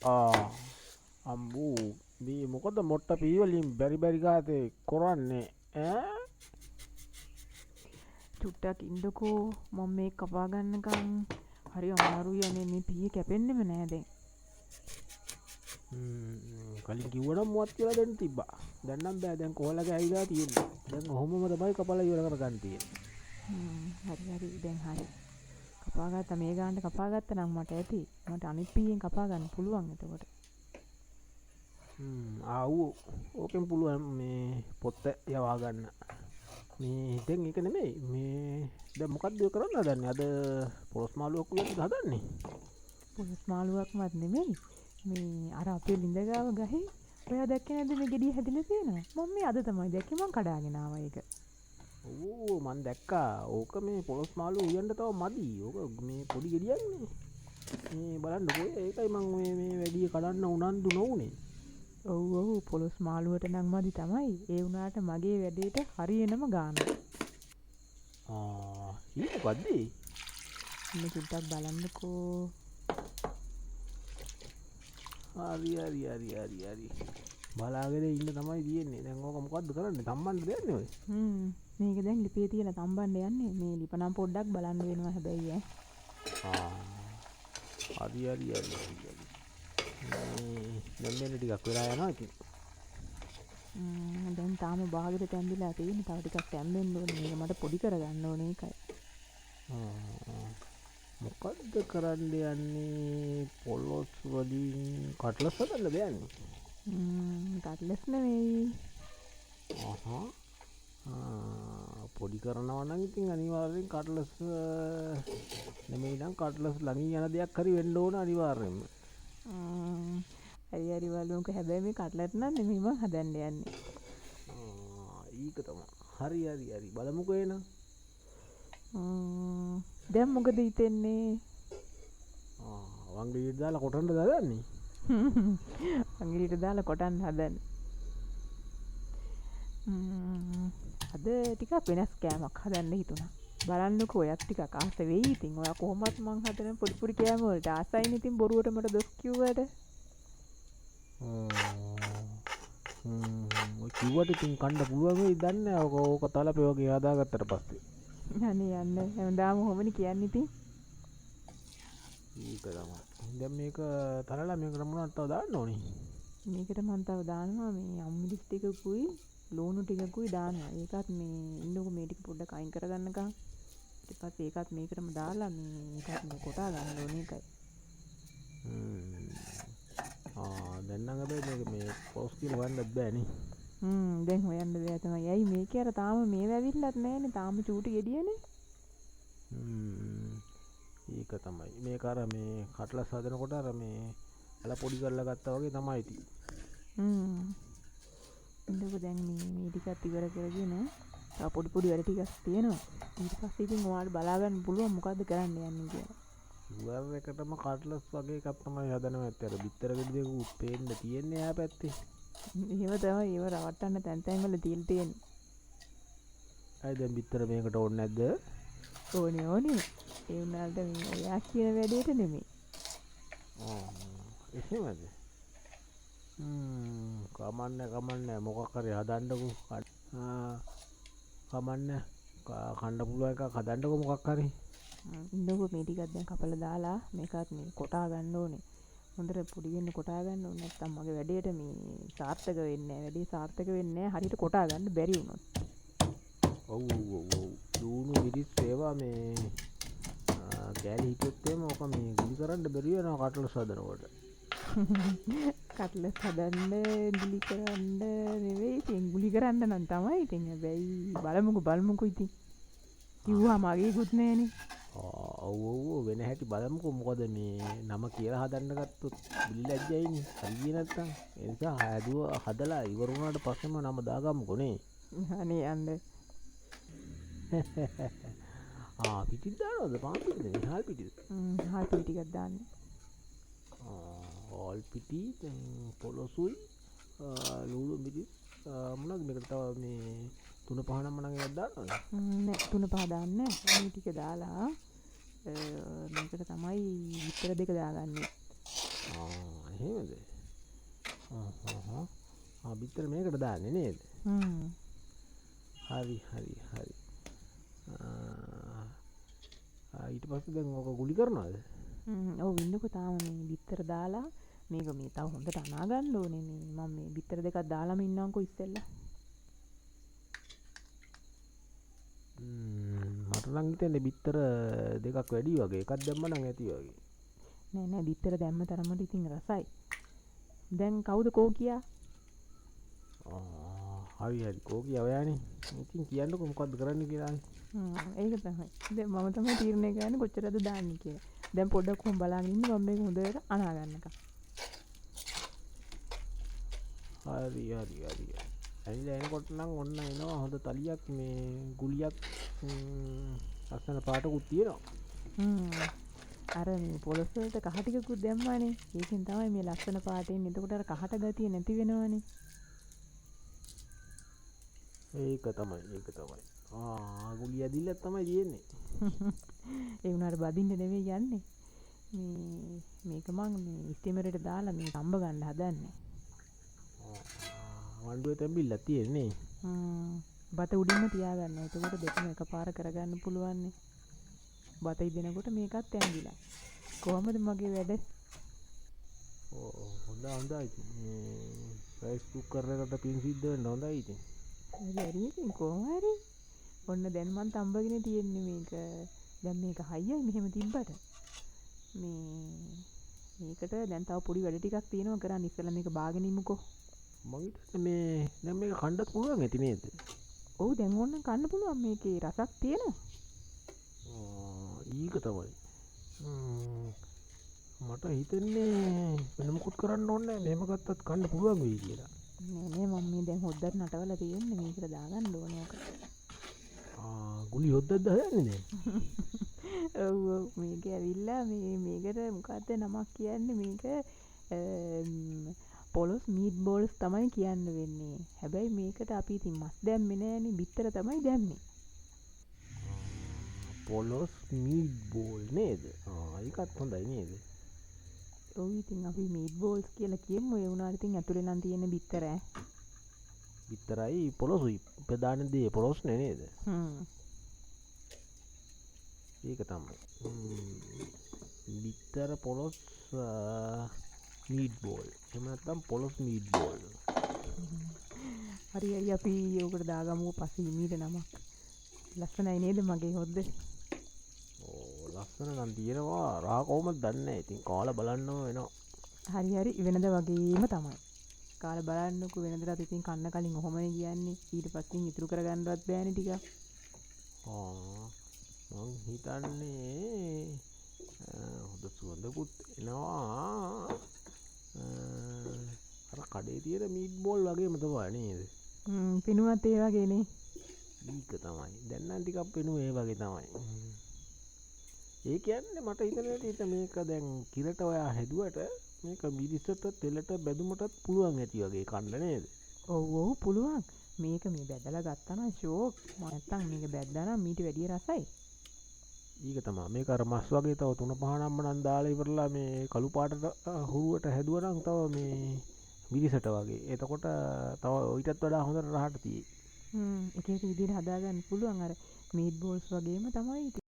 ආ අම්බූ, මේ මොකද මොට්ට පී වලින් බැරි බැරි ගාතේ කරන්නේ ඈ? චුට්ටක් ඉන්නකෝ, මම මේක කපා ගන්නකම්. හරි අමාරුයි අනේ, මේ පීය කැපෙන්නෙම නෑ දැන්. කලින් කිව්වනම් මුවත් කියලා දෙන්න තිබ්බා. දැන් නම් බෑ, දැන් කොහොල්ල ගෑවිලා තියෙන්නේ. දැන් ඔහොමම තමයි කපලා ඉවර කරගන්න තියෙන්නේ. හරි හරි, දැන් හරි. කපා ගත්තා. මේ ගානට කපා ගත්තා නම් මට ඇති. මට අනිත් පීයෙන් කපා ගන්න පුළුවන් එතකොට. ආ ඌ ඕකෙන් පුළුවන් මේ පොත්ත යවා ගන්න. මේ දැන් ඒක නෙමෙයි, මේ දැන් මොකද්ද ඔය කරන්න හදන්නේ? අද පොළොස් මාළුවක් උයන්නද හදන්නේ? පොළොස් මාළුවක්වත් නෙමෙයි. මේ අර අපේ ලිඳ ගාව ගහේ ඔයා දැක්කේ නැද්ද මේ ගෙඩිය හැදිලා තියෙනවා? මම මේ අද තමයි දැක්කේ, මං කඩාගෙන ආවා ඒක. ඔව් මං දැක්කා. ඕක මේ පොළොස් මාළුව උයන්න තව මදි. ඕක මේ පොඩි ගෙඩියක් නේ. මේ බලන්නකෝ, ඒකයි මං මේ මේ වැඩිය කඩන්න උනන්දු නොවුනේ. ඔව් ඔව්, පොළොස් මාළුවට නම් මදි තමයි. ඒ වුණාට මගේ වැඩේට හරියනම ගානක්. ආ ඊ මොකද්ද ඒ? ඉන්න චුට්ටක් බලන්නකෝ. හරි හරි හරි හරි හරි. බලාගෙන ඉන්න තමයි තියෙන්නේ. දැන් ඕක මොකද්ද කරන්නේ? තම්බන්නද යන්නේ ඔය? මේක දැන් ලිපේ තියලා තම්බන්න යන්නේ. මේ ලිප නම් පොඩ්ඩක් බලන්න වෙනවා හැබැයි ඈ. ආ හරි හරි හරි හරි හරි. මේ දැන් මෙන්න ටිකක් වෙලා යනවා ඉතින්. දැන් තාම බාගෙට තැම්බිලා තියෙන්නේ. තව ටිකක් තැම්බෙන්න ඕනේ. මේක මට පොඩි කරගන්න ඕනේ ඒකයි. මොකද්ද කරන්න යන්නේ? පොළොස් වලින් කට්ලස් හදන්නද යන්නේ? කට්ලස් නෙවෙයි. අහහ. පොඩි කරනවා නම් ඉතින් අනිවාර්යෙන් කට්ලස් නෙමෙයි නම් කට්ලස් ළඟින් යන දෙයක් හරි වෙන්න ඕන අනිවාර්යෙන්ම. හරි හරි බලමුකෝ. හැබැයි මේ කට්ලට් නම් නෙමෙයි මං හදන්න යන්නේ. ආ ඊක තමයි. හරි හරි හරි බලමුකෝ එහෙනම්. දැන් මොකද හිතෙන්නේ? ආ වංගෙඩියට දාලා කොටන්නද හදන්නේ? වංගෙඩියට දාලා කොටන්න හදන්නේ. අද ටිකක් වෙනස් කෑමක් හදන්න හිතුණා. බලන්නකෝ, ඔයත් ටිකක් ආස වෙයි ඉතින්. ඔයා කොහොමත් මං හදන පොඩි පොඩි කෑම වලට ආසයිනේ ඉතින්, බොරුවට මට දොස් කිව්වට. ඔය කිව්වට ඉතින් කන්න පුළුවන් වෙයිද දන්නේ නෑ. ඕක ඕක තලපේ වගේ හදාගත්තට පස්සේ. අනේ යන්න, හැමදාම ඔහොමනේ කියන්නේ ඉතින්. ඒක තමයි. දැන් මේක තලලා මේකට මොනවද තව දාන්න ඕනේ? මේකට මං තව දානවා මේ අමුමිරිස් ටිකකුයි ලූණු ටිකකුයි දානවා. ඒකත් මේ ඉන්නකෝ, මේ ටික පොඩ්ඩක් අයින් කරගන්නකම්. ඊට පස්සේ ඒකත් මේකටම දාලා මේ ඒකත් මේ කොටා ගන්න ඕනේ ඒකයි. ආ දැන් නම් හැබැයි මේක මේ පොස් කියලා හොයන්නත් බෑනේ. දැන් හොයන්න බෑ තමයි. ඇයි මේකේ අර තාම මේව ඇවිල්ලත් නෑනේ. තාම චූටි ගෙඩියනේ. ඒක තමයි. මේක අර මේ කට්ලස් හදනකොට අර මේ අල පොඩි කරලා ගත්තා වගේ තමයි ඉතින්. ඉන්නකෝ, දැන් මේ මේ ටිකත් ඉවර කරගෙන තව පොඩි පොඩි වැඩ ටිකක් තියෙනවා. ඊට පස්සේ ඉතින් ඔයාලට බලා ගන්න පුළුවන් මොකද්ද කරන්න යන්නේ කියලා. ෂුවර් එකටම කට්ලස් වගේ එකක් තමයි හදනවා ඇත්තේ. අර බිත්තර ගෙඩි දෙකකුත් පේන්න තියෙන්නේ එහා පැත්තේ. එහෙම තමයි, ඒව රවට්ටන්න තැන් තැන් වල තියලා තියෙන්නේ. ඇයි දැන් බිත්තර මේකට ඕනේ නැද්ද? ඕනේ ඕනේ. ඒ වුණාට මේ ඔයා කියන වැඩේට නෙමෙයි. ආ එහෙමද? කමන්නේ කමන්නේ, මොකක් හරි හදන්නකෝ. ආ කමන්නේ, කන්න පුළුවන් එකක් හදන්නකෝ මොකක් හරි. ඉන්නකෝ, මේ ටිකක් දැන් කපලා දාලා මේකත් මේ කොටා ගන්න ඕනේ. හොඳට පොඩි වෙන්න කොටා ගන්න ඕනේ. නැත්තම් මගේ වැඩේට මේ සාර්ථක වෙන්නේ නෑ. වැඩේ සාර්ථක වෙන්නේ නෑ හරියට කොටා ගන්න බැරි වුණොත්. ඔව් ඔව් ඔව් ඔව්. ලූණු මිරිස් ඒවා මේ කෑලි හිටියොත් එහෙම ඕක මේ ගුලි කරන්න බැරි වෙනවා කට්ලස් හදනකොට. කට්ලස් හදන්න ගුලි කරන්න නෙවෙයි ඉතින්, ගුලි කරන්න නම් තමයි ඉතින්. හැබැයි බලමුකෝ බලමුකෝ ඉතින්. කිව්වම මගේකුත් නෑනේ. ඔව් ඔව් ඔව්, වෙන හැටි බලමුකෝ. මොකද මේ නම කියලා හදන්න ගත්තොත් බිලි ලැජ්ජයිනේ. හරියේ නැත්තම්. ඒ නිසා හැදුව හදලා ඉවර වුණාට පස්සෙම නම දාගමුකෝ නේ. අනේ යන්න. ආ පිටිත් දානවද? පාන් පිටිද මේ හාල් පිටිද? හාල් පිටි ටිකක් දාන්න. හාල් පිටි දැන් පොළොසුයි ලූණු මිරිස් මොනවද මේකට තව මේ තුන පහ නම් මනම් එකක් දාන්නවද? නෑ, තුන පහ දාන්නේ නෑ. මේ ටික දාලා මේකට තමයි බිත්තර දෙක දාගන්නේ. ආ එහෙමද? ආ ආ ආ බිත්තර මේකට දාන්නේ නේද? හ්ම්. හරි හරි හරි. ඊට පස්සේ දැන් ඕක ගුලි කරනවද? හ්ම් ඔව්, ඉන්නකෝ තාම මේ බිත්තර දාලා මේක මේ තව හොඳට අනා ගන්න ඕනේ. මේ මම මේ බිත්තර දෙකක් දාලාම ඉන්නම්කෝ ඉස්සෙල්ලා. මට නම් හිතෙන්නේ බිත්තර දෙකක් වැඩි වගේ. එකක් දැම්ම නම් ඇති වගේ. නෑ නෑ, බිත්තර දැම්ම තරමට ඉතින් රසයි. දැන් කවුද කෝකියා? හරි හරි, කෝකියා ඔයානේ. ඉතින් කියන්නකෝ මොකද්ද කරන්න කියලා. ඒක තමයි. දැන් මම තමයි තීරණය කරන්නේ කොච්චරද දාන්නේ කියලා. දැන් පොඩ්ඩක් කොහොම බලාගෙන ඉන්න, මම මේක හොඳට අනා ගන්නකම්. හරි හරි හරි. ඇනිලා එනකොට නම් ඔන්න එනවා හොඳ තලියක්, මේ ගුලියක්, ලස්සන පාටකුත් තියෙනවා. අර මේ පොළොස් වලට කහ ටිකකුත් දැම්මානේ. ඒකෙන් තමයි මේ ලස්සන පාට එන්නේ. එතකොට අර කහට ගතිය නැති වෙනවනේ. ඒක තමයි, ඒක තමයි. ආ ගුලිය ඇදිල්ලක් තමයි තියෙන්නේ. ඒ වුණාට බදින්න නෙවෙයි යන්නේ. මේ මේක මං මේ ස්ටීමරේට දාලා මේ තඹ ගන්න හදන්නේ. වණ්ඩුවේ තැඹිල්ලක් තියෙන්නේ. බත උඩින්ම තියාගන්න. එතකොට දෙකම එකපාර කරගන්න පුළුවන්නේ. බත ඉදෙනකොට මේකත් තැඹිලා. කොහමද මගේ වැඩ? ඔව් හොඳයි හොඳයි ඉතින්. මේ රයිස් කුකර් එකට පින් සිද්ධ වෙන්න හොඳයි ඉතින්. හරි හරි, ඉතින් කොහොම හරි. ඔන්න දැන් මං තඹගෙන තියෙන්නේ මේක. දැන් මේක හයියයි මෙහෙම තිබ්බට. මේ මේකට දැන් තව පොඩි වැඩ ටිකක් තියෙනවා කරන්න. ඉස්සෙල්ලා මේක බාගෙන ඉමුකෝ. මං හිතන්නේ මේ දැන් මේක කන්නත් පුළුවන් ඇති නේද? ඔව්, දැන් ඕනනම් කන්න පුළුවන්. මේකේ රසක් තියෙනවා. ඒක තමයි. මට හිතෙන්නේ වෙන මොකුත් කරන්න ඕනේ නෑ, මෙහෙම ගත්තත් කන්න පුළුවන් වෙයි කියලා. නෑ නෑ, මම මේ දැන් හොද්දක් නටවලා තියෙන්නේ, මේකට දාගන්න ඕනේ ඔක. ආ ගුලි හොද්දක්ද හදන්නේ දැන්? ඔව් ඔව්, මේක ඇවිල්ලා මේ මේකට මොකද්ද නමක් කියන්නේ, මේක පොළොස් මීට් බෝල්ස් තමයි කියන්න වෙන්නේ. හැබැයි මේකට අපි ඉතින් මස් දැම්මේ නෑනේ, බිත්තර තමයි දැම්මේ. පොළොස් මීට් බෝල් නේද? ආ ඒකත් හොඳයි නේද? ඔව්, ඉතින් අපි මීට් බෝල්ස් කියලා කියමු. ඒ වුණාට ඉතින් ඇතුලේ නම් තියෙන බිත්තර ඈ. බිත්තරයි පොළොසුයි. ප්‍රධාන දේ පොළොස්නේ නේද? හ්ම්. ඒක තමයි. බිත්තර පොළොස් මීට් බෝල්. එහෙම නැත්නම් පොළොස් මීට් බෝල්. හරි හරි, අපි ඕකට දාගමුකෝ පස්සේ හිමීට නමක්. ලස්සනයි නේද මගේ හොද්ද? ඕ ලස්සන නම් තියෙනවා. රහ කොහොමද දන්නේ නැහැ. ඉතින් කාලා බලන්නම වෙනවා. හරි හරි, වෙනද වගේම තමයි. කාලා බලන්නකෝ. වෙනදටත් ඉතින් කන්න කලින් ඔහොමනේ කියන්නේ. ඊට පස්සේ ඉතුරු කරගන්නවත් බෑනේ ටිකක්. ආ මං හිතන්නේ හොඳ සුවඳකුත් එනවා. අර කඩේ තියෙන මීට් බෝල් වගේම තමයි නේද? හ්ම්, පිනුවත් ඒ වගේනේ. ඒක තමයි. දැන් නම් ටිකක් පෙනුම ඒ වගේ තමයි. ඒ කියන්නේ මට හිතෙන විදිහට මේක දැන් කිරට ඔයා හැදුවට මේක මිරිසට තෙලට බැදුමටත් පුළුවන් ඇති වගේ කන්න නේද? ඔව් ඔව් පුළුවන්. මේක මේ බැදලා ගත්තා නම් ෂෝක්. නැත්තම් මේක බැද්දා නම් මීට වැඩිය රසයි. ඒක තමයි. මේක අර මස් වගේ තව තුන පහ නම් නම් දාලා ඉවරලා මේ කළු පාටට හුරුවට හැදුවා නම් තව මේ මිරිසට වගේ. එතකොට තව ඊටත් වඩා හොඳට රහට තියෙයි. හ්ම්, එක එක විදිහට හදාගන්න පුළුවන්. අර මීට් බෝල්ස් වගේම තමයි ඉතින්.